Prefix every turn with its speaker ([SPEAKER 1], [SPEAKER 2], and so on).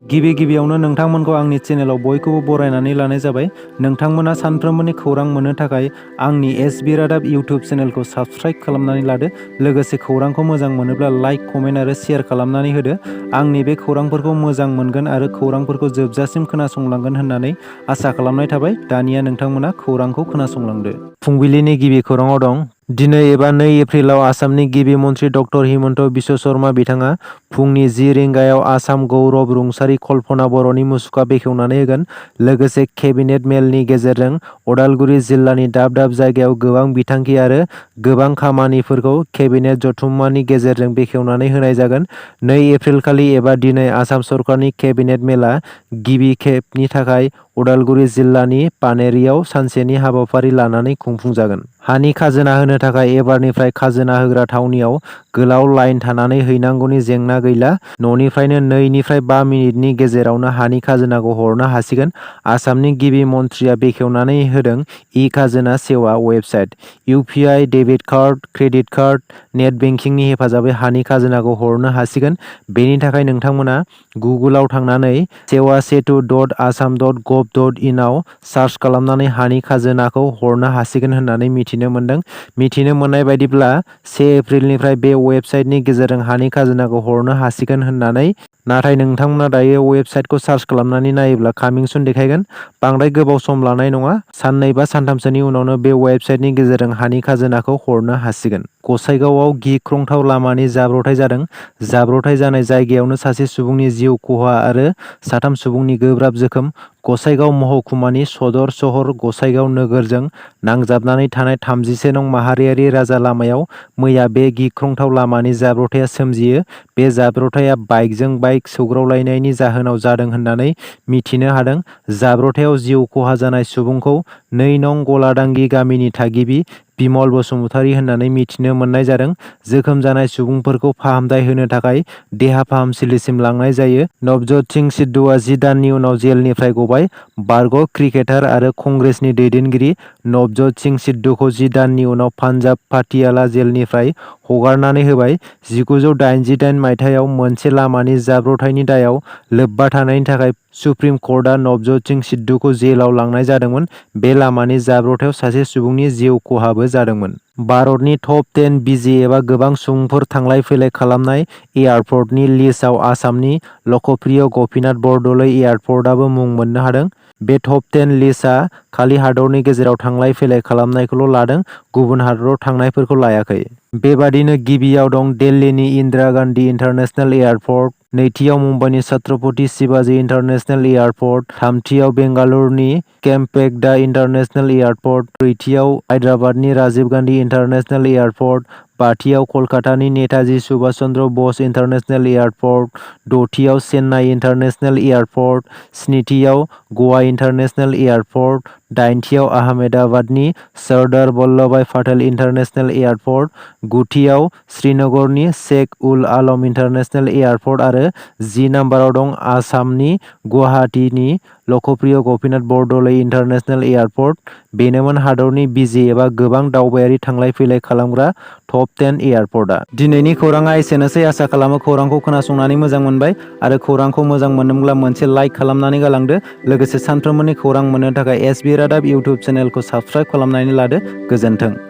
[SPEAKER 1] गिबियावनो नोंथांमोनखौ आंनि चेनेलाव बयखौबो बरायनानै लानाय जाबाय। नोंथांमोना सानफ्रोमबोनि खौरां मोननो थाखाय आंनि एसबि रादाब इउटिउब चेनेलखौ साबस्क्राइब खालामनानै लादो। लोगोसे खौरांखौ मोजां मोनोब्ला लाइक, कमेन्ट आरो शेयार खालामनानै होदो। आंनि बे खौरांफोरखौ मोजां मोनगोन आरो खौरांफोरखौ जोबजासिम खोनासंलांगोन होननानै आसा खालामनाय थाबाय। दानिया नोंथांमोना खौरांखौ खोनासंलांदो। फुंबिलिनि गिबि खौराङाव दं। दिनै एबा 2 एप्रिलाव आसामनि गिबि मन्त्रि डक्टर हिमन्त बिश्व शर्मा बिथाङा फुंनि 10 रिंगायाव आसाम गौरब रुंसारि कल्पना बर'नि मुसुखा बेखेवनानै होगोन। लोगोसे केबिनेट मेलनि गेजेरजों उदालगुरि जिल्लानि दाब दाब जायगायाव गोबां बिथांखि आरो गोबां खामानिफोरखौ केबिनेट जथुम्मानि गेजेरजों बेखेवनानै होनाय जागोन। 2 एप्रिलखालि एबा दिनै आसाम सरकारनि केबिनेट मेलआ गिबि खेबनि थाखाय उदालगुरि जिल्लानि पानेरियाव सानसेनि हाबाफारि लानानै खुंफुंजागोन। हानि खाजोना होनो थाखाय एबारनिफ्राय खाजोना होग्रा थावनियाव गोलाव लाइन थानानै हैनांगौनि जेंना गैला। न'निफ्रायनो 2 निफ्राय 5 मिनिटनि गेजेरावनो हानि खाजोनाखौ हरनो हासिगोन। आसामनि गिबि मन्थ्रिया बेखेवनानै होदों। इ-खाजोना सेवा website, UPI, debit card, credit card, net बेंकिंनि हेफाजाबै हानि खाजोनाखौ हरनो हासिगोन। बेनि थाखाय नोंथांमोना गुगोलाव थांनानै sewasetu.assam.gov.in आव सार्च खालामनानै हानि खाजोनाखौ हरनो हासिगोन होननानै मिथिनो मोन्दों। मिथिनो मोननाय बायदिब्ला 1 एप्रिलनिफ्राय बे वेबसाइटनि गेजेरजों हानि खाजोनाखौ हरनो हासिगोन होननानै। नाथाय नोंथांमोना दायो वेबसाइटखौ सार्च खालामनानै नायोब्ला कामिं सुन देखायगोन। बांद्राय गोबाव सम लानाय नङा। 2 बा 3 उनावनो बे वेबसाइटनि गेजेरजों हानि खाजोनाखौ हरनो हासिगोन। गसाइगावआव गिख्रंथाव लामानि जाब्रबथाय जादों। जाब्रबथाय जानाय जायगायावनो सासे सुबुंनि जिउ खहा आरो 3 सुबुंनि गोब्राब जोखोम। गसाइगाव महकुमानि सदर सहर गसाइगाव नोगोरजों नांजाबनानै थानाय 31 नं माहारियारि राजा लामायाव मैया बे गिख्रंथाव लामानि जाब्रबथाया सोमजियो। बे जाब्रबथाया बाइकजों बाइक सौग्रावलायनायनि जाहोनाव जादों होननानै मिथिनो हादों। जाब्रबथायाव जिउ खहा जानाय सुबुंखौ 2 नं गलादांगि गामिनि थागिबि बिमल बसुमतारी होननानै मिथिनो मोननाय जादों। जोखोम जानाय सुबुंफोरखौ फाहामथाय होनो थाखाय देहा फाहामसालिसिम लांनाय जायो। नवजोत सिं सिद्धुआ 10 दाननि उनाव जेलनिफ्राय गबाय। बारग' क्रिकेटार आरो कंग्रेसनि दैदेनगिरि नवजोत सिं सिद्धुखौ 10 दाननि उनाव पान्जाब पाटियाला जेलनिफ्राय हगारनानै होबाय। 1988 मायथाइयाव मोनसे लामानि जाब्रबथायनि दायाव लोब्बा थानायनि थाखाय सुप्रिम कर्टआ नवजोत सिं सिद्धुखौ जेलाव लांनाय जादोंमोन। बे लामानि जाब्रबथायाव सासे सुबुंनि जिउ खहाबो जादोंमोन। भारतनि टप 10 बिजि एबा गोबां सुबुंफोर थांलाय फैलाय खालामनाय एयारपर्टनि लिस्टआव आसामनि लकप्रिय गपिनाथ बरदलै एयारपर्टआबो मुं मोननो हादों। बे टप 10 लिस्टआ खालि हादरनि गेजेराव थांलाय फैलाय खालामनायखौल' लादों, गुबुन हादराव थांनायफोरखौ लायाखै। बेबादिनो गिबियाव दं दिल्लीनि इन्दिरा गान्धी इन्टारनेशनेल एयारपर्ट, नैथियाव मुम्बाइनि छत्रपति शिवाजी इन्टारनेशनेल एयारपर्ट, थामथियाव बेंगालुरुनि केम्पेगौड़ा इन्टारनेशनेल एयारपर्ट, ब्रैथियाव हायद्राबादनि राजीव गान्धी इन्टारनेशनेल एयारपर्ट, बाथियाव कलकातानि नेताजी सुभाष चन्द्र बस इन्टारनेशनेल एयारपर्ट, द'थियाव चेन्नाइ इन्टारनेशनेल एयारपर्ट, स्निथियाव गवा इन्टारनेशनेल एयारपर्ट, दाइनथियाव आहमेदाबादनि सरदार वल्लभभाई पटेल इन्टारनेशनेल एयारपर्ट, गुथियाव श्रीनगरनि शेख उल आलम इन्टारनेशनेल एयारपर्ट आरो 10 नाम्बाराव दं आसामनि गुवाहाटीनि लकप्रिय गपिनाथ बरदलै इन्टारनेशनेल एयारपर्ट। बेनोमोन हादरनि बिजि एबा गोबां दावबायारि थांलाय फैलाय खालामग्रा टप 10 एयारपर्टआ। दिनैनि खौराङा एसेनोसै। आसा खालामो खौरांखौ खोनासंनानै मोजां मोनबाय आरो खौरांखौ मोजां मोनदोंब्ला मोनसे लाइक खालामनानै गालांदो। लोगोसे सानफ्रोमबोनि खौरां मोननो थाखाय एसबि रादाब इउटिउब चेनेलखौ साबस्क्राइब खालामनानै लादो। गोजोन्थों।